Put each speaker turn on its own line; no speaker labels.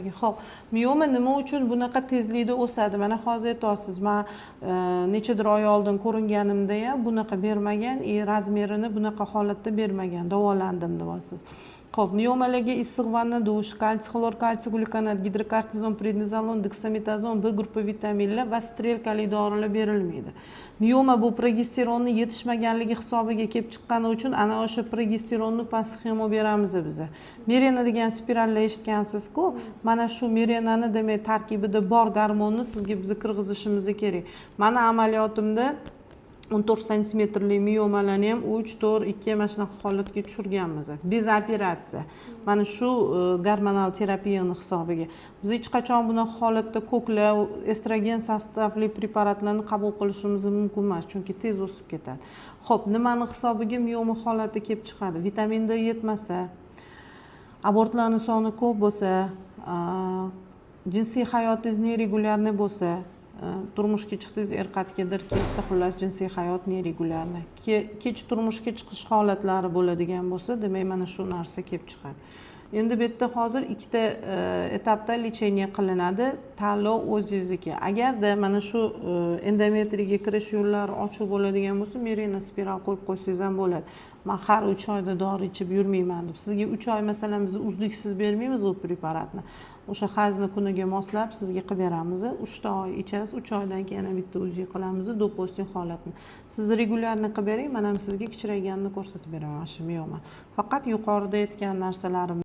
Hisobiga. Ho'p, mioma nima uchun bunaqa tezlikda o'sadi? Mana hozir aytyapsiz, man nechadir oy oldin ko'ringanimda ham bunaqa bermagan и размер ini bunaqa holatda bermagan, davolandim, deyapsiz. Ho'p, miomalarga issiq vanna, dush, kalsiy xlor, kalsiy glukonat, gidrokortizon, prednizolon, deksametazon, B gruppa vitaminlar va strelkali dorilar berilmaydi. Mioma bu progesteronni yetishmaganligi hisobiga kelib chiqqani uchun ana o'sha progesteronni по схема beramiz biza. Mirena degan spirallar eshitgansizku, mana shu Mirenani, demak, tarkibida bor gormonni sizga biza kirgizishimiz kerak. Mani amaliyotimda 14 santimetrli miomalarni ham 3, 4, 2, mana shunaqa holatga tushirganmiz без operatsiya, mana shu gormonal terapiyani hisobiga. Biz hech qachon bunaqa holatda ko'klar, estrogen состав li preparatlarni qabul qilishimiz mumkin emas, chunki tez o'sib ketadi. Ho'p, nimani hisobiga mioma holati kelib chiqadi? Vitamin D yetmasa, abortlarni soni ko'p bo'lsa, jinsiy hayotingiz нерегулярный bo'lsa, turmushga chiqdingiz, er qayergadir ketdi, xullas, jinsiy hayot нерегулярный, kech turmushga chiqish holatlari bo'ladigan bo'lsa, demak, mana shu narsa kelib chiqadi. Endi bu yerda hozir ikkita etapda лечение qilinadi, tanlov o'zingizniki. Agarda mana shu endometriyga kirish yo'llari ochiq bo'ladigan bo'lsa, Mirena spiral qo'yib qo'ysangiz ham bo'ladi. Man har 3 oyda dori ichib yurmayman deb, sizga 3 oy, masalan, biz uzluksiz bermaymiz u preparatni, o'sha hayzni kuniga moslab sizga qilib beramiz. 3 ta oy ichasiz, 3 oydan keyin yana bitta УЗИ qilamiz. Допустим, holatni siz регулярный qilib bering, man ham sizga kichrayganini ko'rsatib beraman. Mana shu mioma faqat yuqorida aytgan narsalarim.